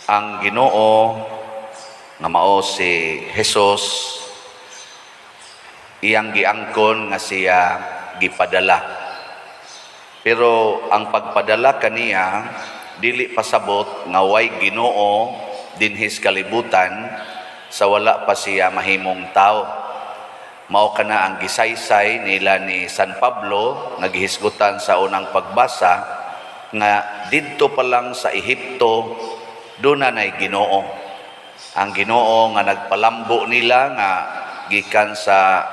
Ang Ginoo nga mao si Jesus, iyang giangkon nga siya gipadala. Pero ang pagpadala kaniya dili pasabot nga way Ginoo dinhis kalibutan sa wala pa siya mahimong tao. Mao kana ang gisaysay nila ni San Pablo nga gihisgutan sa unang pagbasa nga didto pa lang sa Ehipto duna nay Ginoo. Ang Ginoo nga nagpalambo nila nga gikan sa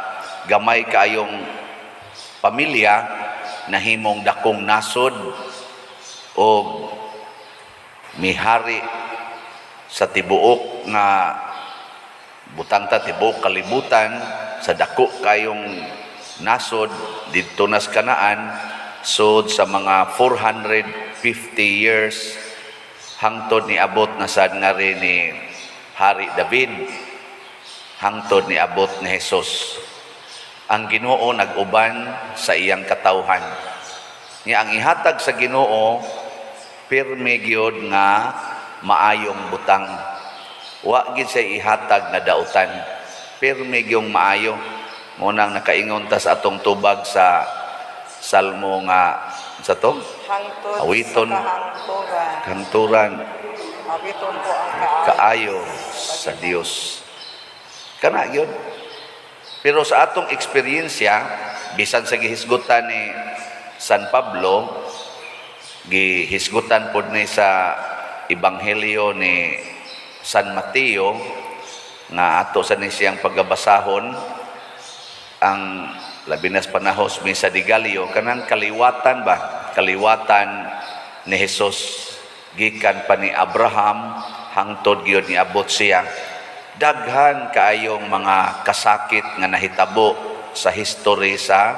gamay kaayong pamilya nahimong dakong nasod o mihari sa tibuok nga butanta, tibuok kalibutan, sa dako kayong nasod didto nas Kanaan sud sa mga 450 years hangtod ni abot na sad nga rin ni Hari David, hangtod ni abot ni Jesus. Ang Ginoo nag-uban sa iyang katawhan. Nga ang ihatag sa Ginoo pirmi gyud nga maayong butang. Wa gid siya ihatag nga dautan. Pirmi gyung maayo. Mao nang nakaingon ta sa atong tubag sa Salmo nga sa to Hangtod Awiton. sa kahangturan. Kanturan. Awiton ko ang kaayo. Kaayo sa Dios. Kana gyud. Pero sa atong eksperyensya, bisan sa gihisgutan ni San Pablo, gihisgutan pod ni sa Ebanghelyo ni San Mateo nga ato sa ni siyang pagabasahon, ang labi nas panahos Misa de Gallo, kanang kaliwatan ba, kaliwatan ni Jesus gikan pa ni Abraham hangtod gyud ni abot siya. Daghan kaayong mga kasakit nga nahitabo sa history sa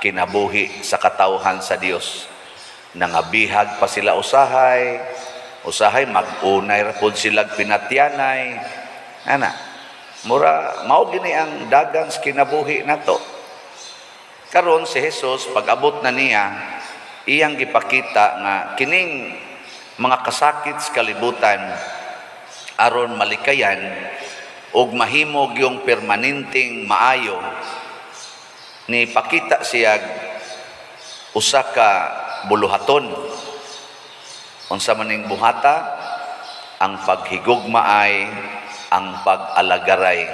kinabuhi sa katawhan sa Dios. Nangabihag pa sila usahay, usahay mag-unay ra pod sila pinatyanay ana. Mura mao gini ang dagan sa kinabuhi nato. Karon si Jesus, pag-abot na niya, iyang gipakita nga kining mga kasakit sa kalibutan, aron malikayan ug mahimog yung permanenteng maayo, ni pakita siya usa ka buluhaton. Unsa man ning buhata? Ang paghigugma ay ang pag-alagaray.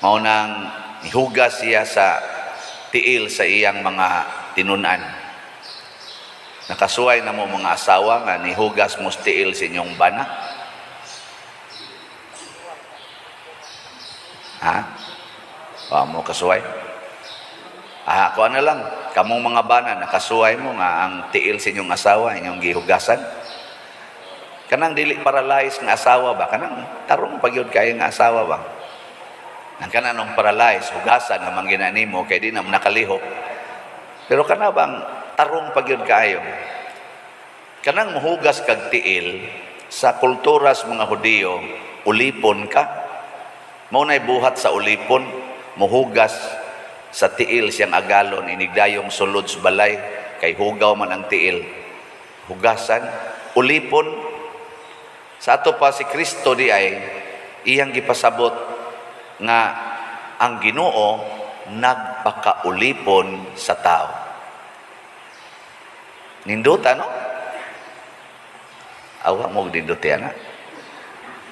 Mao nang nihugas siya sa tiil sa iyang mga tinun-an. Nakasuway na mo, mga asawa, nga nihugas mo sa tiil sa inyong bana? Ha? Wa mo kasuway? Ah, kuha na lang. Kamong mga bana, nakasuway mo nga ang tiil sa inyong asawa, inyong gihugasan? Kanang dili paralyzed nga asawa ba? Kanang tarong pagyud kayo nga asawa ba? Ang kanang paralyzed, hugasan nga man gina nimo kay di na mo nakalihok. Pero kana bang tarong pagyud kaayo? Kanang muhugas kag tiil, sa kultura sa mga Hudiyo, ulipon ka. Mao na'y buhat sa ulipon, muhugas sa tiil siyang agalon, inigdayong sulod sa balay, kay hugaw man ang tiil. Hugasan, ulipon. Sa ato pa si Kristo di ay iyang gipasabot nga ang Ginoo nagpakaulipon sa tao. Nindota, no? Awa mo ninduti ana.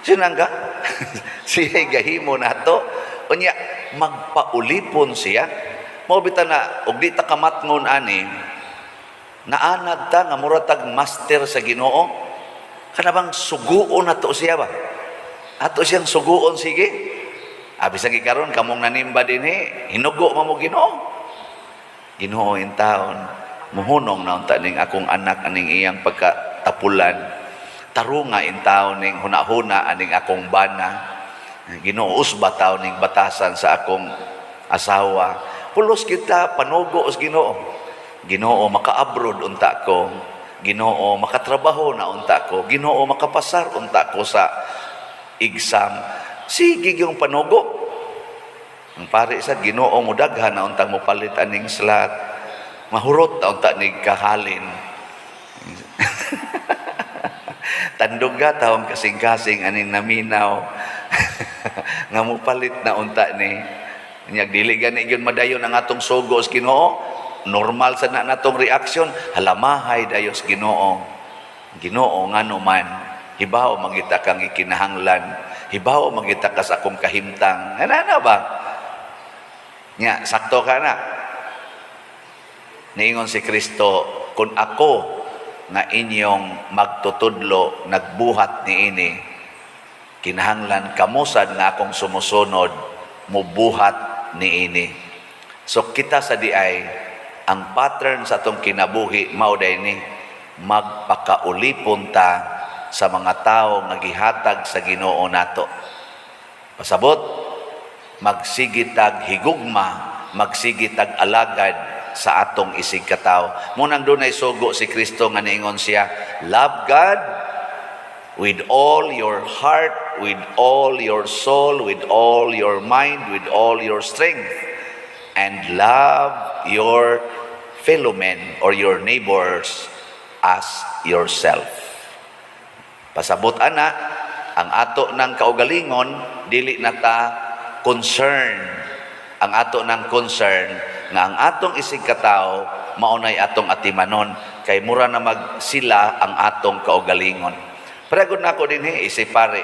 Sinangga? Siya gahimo nato. Unya magpaulipon siya. Mao bitaw na og di ta kamatngon ani, naanad ta nga mura tag master sa Ginoo. Kana bang suguon nato siya ba? Ato siyang suguon, sige. Abi sa gikaron kamong nanimba dinhi, hinugo man mo Ginoo. Ginoo in taon, muhunong na unta ning akong anak aning iyang pagkatapulan. Tarunga in taon ning huna-huna aning akong bana. Ginoo, usba taon ning batasan sa akong asawa. Pulos kita panugo os Ginoo. Ginoo, maka-abroad unta ko. Ginoo, makatrabaho na unta ko. Ginoo, makapasar unta ko sa exam. Sige yung panugo. Ang pare sa Ginoo, mudaghan na untang mopalit aning slot. Mahurot na unta ning kahalin. Tanduga tawong kasing-kasing aning naminaw nga mopalit na unta ni. Nya dili gani gyud madayon ang atong sugo sa Ginoo. Normal sa na natong reaksyon, halamahay dayo sa Ginoo. Ginoo, ngano man, hibaw mangita kang ikinahanglan, hibaw mangita ka sa akong kahimtang. Ano na ba? Nya, sakto ka na. Niingon si Kristo, kung ako nga inyong magtutudlo nagbuhat niini, kinahanglan kamusad nga akong sumusunod mubuhat niini. So kita sa diay, ang pattern sa atong kinabuhi mao day ni magpakaulipon ta sa mga tao nga gihatag sa Ginoo nato. Pasabot, magsigitag higugma, magsigitag alagad sa atong isig katawo. Munang dunay sugo si Kristo nga niingon siya, "Love God with all your heart, with all your soul, with all your mind, with all your strength, and love your fellow men or your neighbors as yourself." Pasabot ana, ang ato ng kaugalingon, dili na ta concern. Ang ato ng concern nga ang atong isig katawo maunay atong atimanon kay mura na mag sila ang atong kaugalingon. Pagod na ako din isip pare.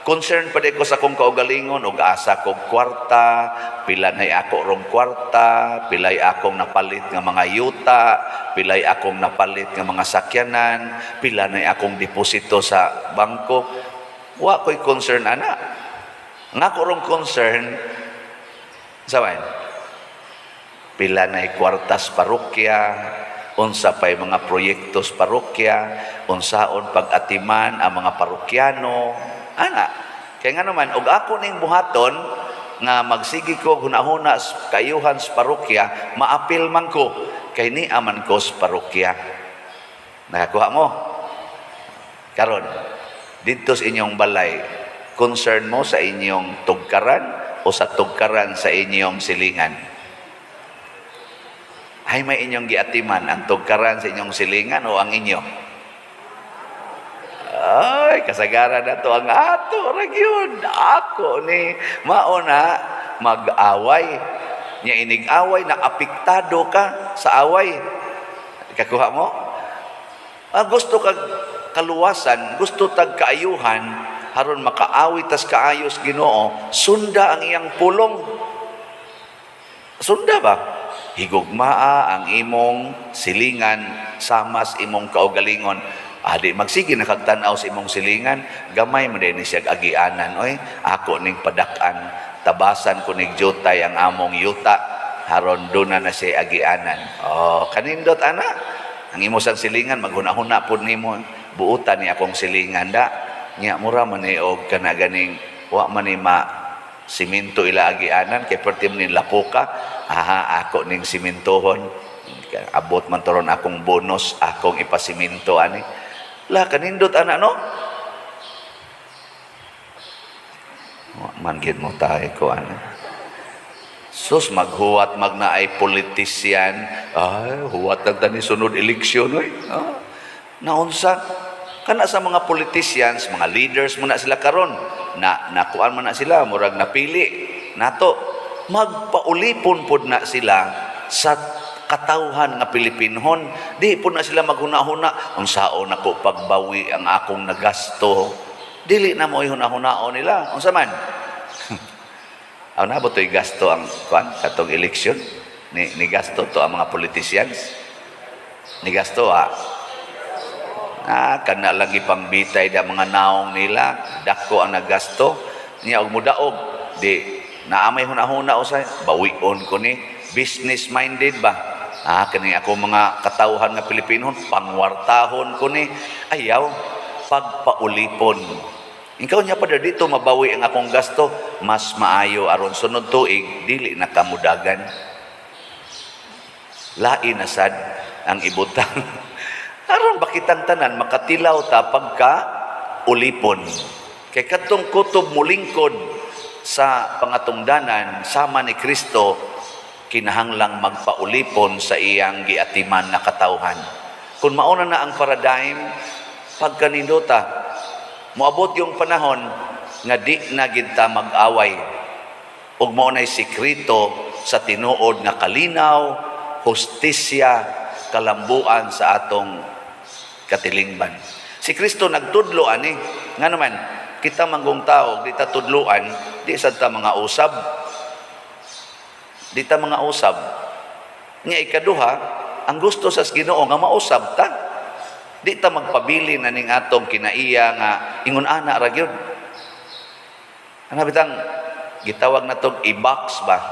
Concern pa ko sa akong kaugalingon og asa kog kwarta, pila nay ako rong kwarta, pilay akong napalit nga mga yuta, pilay akong napalit nga mga sakyanan, pila nay akong deposito sa bangko. Wa ko'y concern ana. Nga ako rong concern sa man, pila nay kwartas parokya, unsa pay mga proyekto sa parokya, unsaon pag-atiman ang mga parokyano, ana. Kaya nga naman, og ako ning buhaton, nga magsigi ko hunahuna sa kayuhan sa parokya, maapil man ko, kay ni aman ko sa parokya. Nakakuha mo? Karon, dito sa inyong balay, concern mo sa inyong tugkaran o sa tugkaran sa inyong silingan? Ay may inyong giatiman, ang tugkaran sa inyong silingan o ang inyo? Ay, kasagaran na to ang ato, ra gyud. Ako ni, mauna, mag-away. Nya inig-away, na apektado ka sa away. Kakuha mo? Ah, gusto kag kaluwasan, gusto tag kaayuhan, haron makaawit tas kaayos Ginoo, sunda ang iyang pulong. Sunda ba? Higugmaa ang imong silingan samas imong kaugalingon. Adi magsige na kag tan-aw sa imong silingan, gamay man ni siya agianan oy, ako ning padak-an, tabasan ko ning jutay ang among yuta haron duna na siya agianan. Oh, kanindot ana. Ang imo sang silingan maghuna-huna pud nimo, buutan ni akong silingan da. Nya mura man ni og kana ganing wa man ni ma simento ila agianan kay perti man ni lapuka. Aha, ako ning simentohon. Abot man toron akong bonus, akong ipasimento ani. La kanindot ana no? Wa man gid mo tayo ko ana. Sus maghuwat magna ay politician. Ay, huwat lang tani sunod eleksyon oy. Ah, naunsa kana sa mga politicians, mga leaders man na sila karon. Na nakuan man na sila, murag napili nato. Magpaulipon pod na sila sa katawhan nga Pilipinhon. Di po na sila maghuna-huna unsaon nako pagbawi ang akong nagasto. Dili na mo ihuna-hunaon nila. Unsa man? Aw na ba to'y gasto ang kuan katong eleksyon? Ni gasto to ang mga politicians. Ni gasto ha. Ah, kana lang ipangbitay da mga naong nila, dako ang nagasto. Niya og mudaog, di naamay hunahuna usay, bawion ko ni, business minded ba? Ah, kani ako mga katawhan nga Pilipino, pangwartahon ko ni, ayaw pagpaulipon. Ikaw niya pa dito mabawi ang akong gasto, mas maayo aron sunod tuig dili na kamudagan. Lain na sad ang ibutang. Aron bakitang tanan makatilaw ta pagka ulipon. Kay kadtong kutob mulingkod sa pangatungdanan sama ni Kristo, kinahanglang magpaulipon sa iyang giatiman nga katawhan. Kung mauna na ang paradigm, pagkanindota, Moabot yung panahon nga di na gid ta mag-away. Ug mao nay sekreto sa tinuod nga kalinaw, hustisya, kalambuan sa atong katilingban. Si Kristo nagtudlo ani, nga naman kita manggong tao di ta tudluan, di sad ta mga usab. Di ta mga usab. Nga ikaduha, ang gusto sa Ginoo nga mausab ta. Di ta magpabili na ning atong kinaiya nga ingon ana ra gyud. Ano bitang gitawag na tog i-box ba?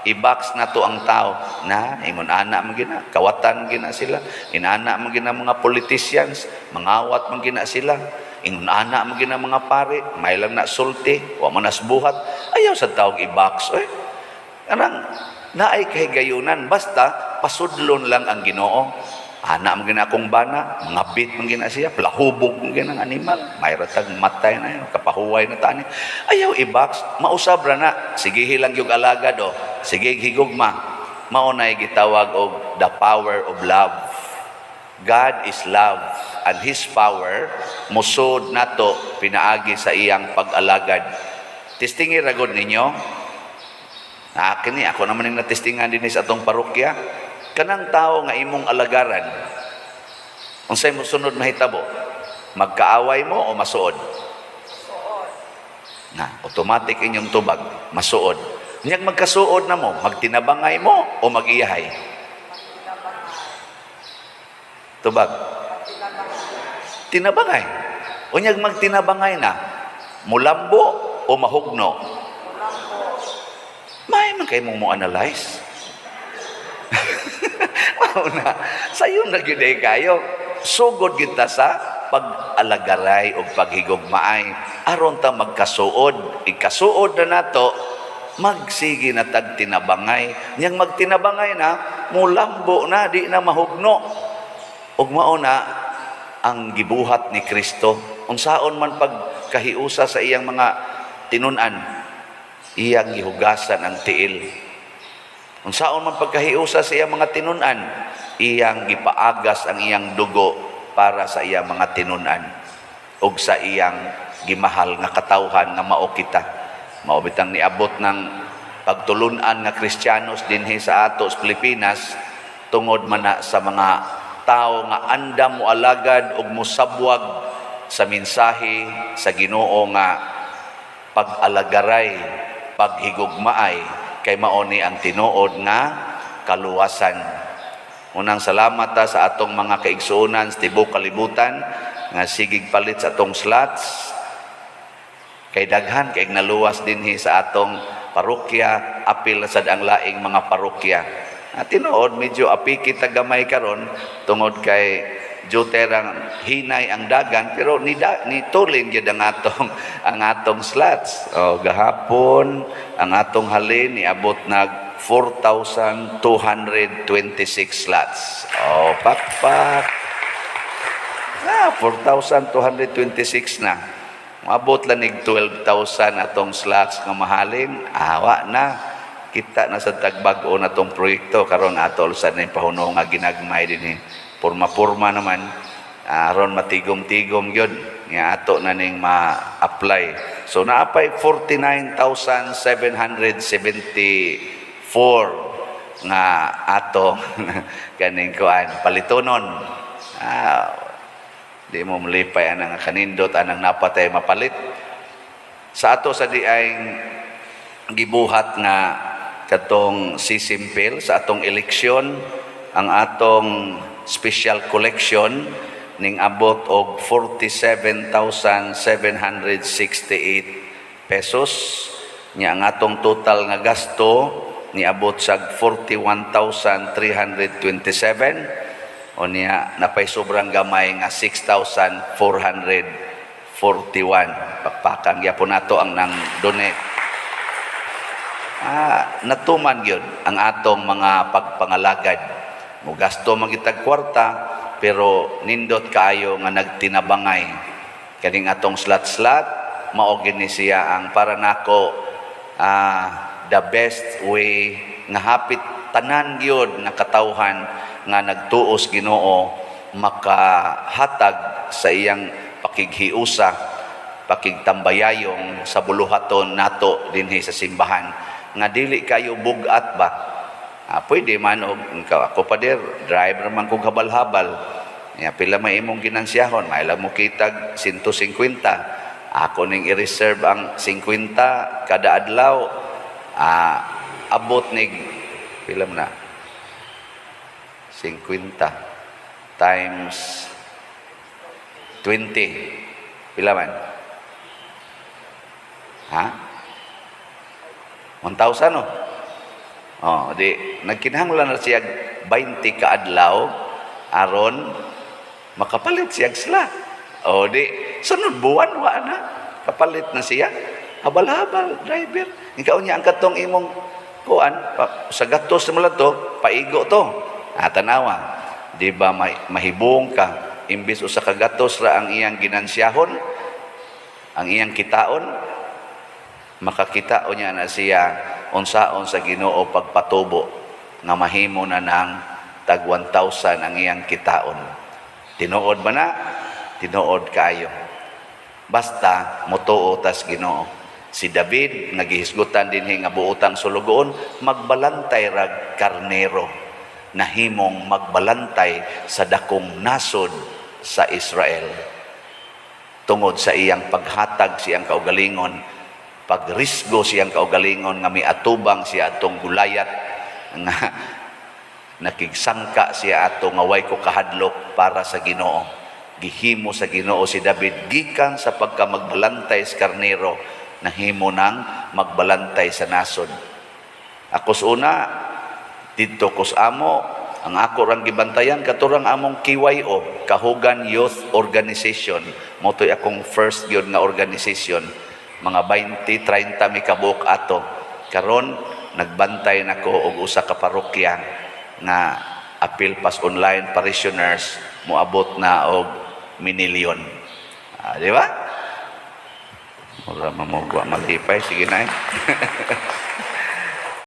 I-box na to ang tao na ingon ana man gina, kawatan gina sila, inana man gina mga politicians, mangawat man gina sila, ingon ana man gina mga pare, may lang na sulti, wa man nas buhat. Ayaw sa tawag i-box oy. Anang naay kahigayunan, basta pasudlon lang ang Ginoo. Ana man gina akong bana, mangabit man gina siya, plahubog man gina ang animal, may ratag matay na yun, kapahuway na tani. Ayaw i-box, mausab ra na. Sige lang yung alagad o, sige higugma. Mao nay gitawag og the power of love. God is love and His power musod nato pinaagi sa iyang pag-alagad. Testingi ra gud ninyo. Ah, kini ako naman yung natestingan din sa atong parokya. Kanang tao nga imong alagaran, unsay mosunod mahitabo? Magkaaway mo o masuod? Suod. Na, automatic inyong tubag, masuod. Nyag magkasuod na mo, magtinabangay mo o mag-iyahay? Magtinabangay. Tubag. Magtinabangay. Tinabangay. Unyag magtinabangay na, mulambo o mahugno? Mulambo. May man kay mong mo analyze. Mao na, sayon na gyud ay kayo. Sugod kita sa pag-alagaray o paghigugmaay aron ta magkasuod. Ikasuod na nato, magsige na tag tinabangay. Niyang magtinabangay na, mulambo na, di na mahugno. Ug mao na ang gibuhat ni Kristo. Unsaon man pagkahiusa sa iyang mga tinun-an, iyang gihugasan ang tiil. Unsaon man pagkahiusa sa iyang mga tinun-an, iyang gipagas ang iyang dugo para sa iyang mga tinun-an ug sa iyang gimahal nga katawhan nga mao kita. Mao bitang niabot ng pagtulun-an nga Kristiyanos dinhi sa ato sa Pilipinas tungod man na sa mga tao nga andam mo alagad ug mosabwag sa mensahe sa Ginoo nga pag-alagaray, paghigugmaay, kay mao ni ang tinuod nga kaluwasan. Unang salamat ta sa atong mga kaigsuonan sa tibuok kalibutan nga sigig palit sa atong slots, kay daghan kay naluwas dinhi sa atong parokya, apil sad ang laing mga parokya. At tinuod medyo apiki ta gamay karon tungod kay juterang hinay ang dagan, pero ni da, ni tulin gyud ang atong slots. O gahapon ang atong halin niabot nag 4,226 slots. O pakpak. Ah, 4,226 na. Maabot lang nig 12,000 atong slots nga mahalin. Awa na. Kita na sa tagbag-o na tong proyekto karon ato sa ning pahuno nga ginagmay dinhi. Porma-porma naman aron matigom-tigom gyud nga ato na ning ma-apply. So naapay 49,774 nga ato kaning kuan palitonon. Ah, di mo malipay anang kanindot anang napatay mapalit. Sa ato sa di ay gibuhat nga katong sisimpil sa atong eleksyon, ang atong special collection ning abot og 47,768 pesos. Nya ang atong total nga gasto niabot sa 41,327, o niya napay sobrang gamay nga 6,441. Pakpakan gyapon nato ang nang donate. Ah, natuman gyud ang atong mga pagpangalagad. Mugasto man kitag kwarta, pero nindot kaayo nga nagtinabangay. Kaning atong slot-slot, mao gini siya ang para nako the best way nga hapit tanan gyud nga katawhan nga nagtuos Ginoo makahatag sa iyang pakighiusa. pakigtambayayong sa buluhaton nato dinhi sa simbahan nga dili kayo bugat ba. Pwede man og ikaw, ako pader, driver man kog habal-habal. Ya, pila may imong ginansiyahon, may mo kitag 150. Ako ning i-reserve ang 50 kada adlaw. Abot nig pila man na? 50 times 20. Pila man? Ha? 1,000, no? Oh, di nagkinahanglan na siya 20 ka adlaw aron makapalit siya sila. Oh, di sunod buwan wa na kapalit na siya. Habal-habal driver. Ikaw niya ang katong imong kuan pa, sa gatos mo lang to, paigo to. Ah, tanawa. Di ba may, mahibong ka imbis usa ka gatos ra ang iyang ginansiyahon, ang iyang kitaon, makakita o niya na siya unsaon sa Ginoo pagpatubo nga mahimo na ng tag 1,000 ang iyang kitaon. Tinuod ba na? Tinuod kayo. Basta motuo tas Ginoo. Si David nga gihisgutan dinhi nga buotang sulugoon, magbalantay rag karnero, nahimong magbalantay sa dakong nasod sa Israel tungod sa iyang paghatag siyang kaugalingon, pagrisgo siyang kaugalingon nga miatubang siya atong Gulayat nga nakigsangka siya ato nga way ko kahadlok para sa Ginoo. Gihimo sa Ginoo si David gikan sa pagka magbalantay sa karnero, nahimo nang magbalantay sa nasod. Ako sa una didto ko sa amo, ang ako rang gibantayan katurang among KYO, Kahugan Youth Organization. Mao to'y akong first gyud nga organization. Mga 20, 30 mi kabuok ato. Karon nagbantay nako og usa ka parokya nga apil pas online parishioners moabot na og minilyon. Di ba? Mura mamugwa malipay, sige na eh.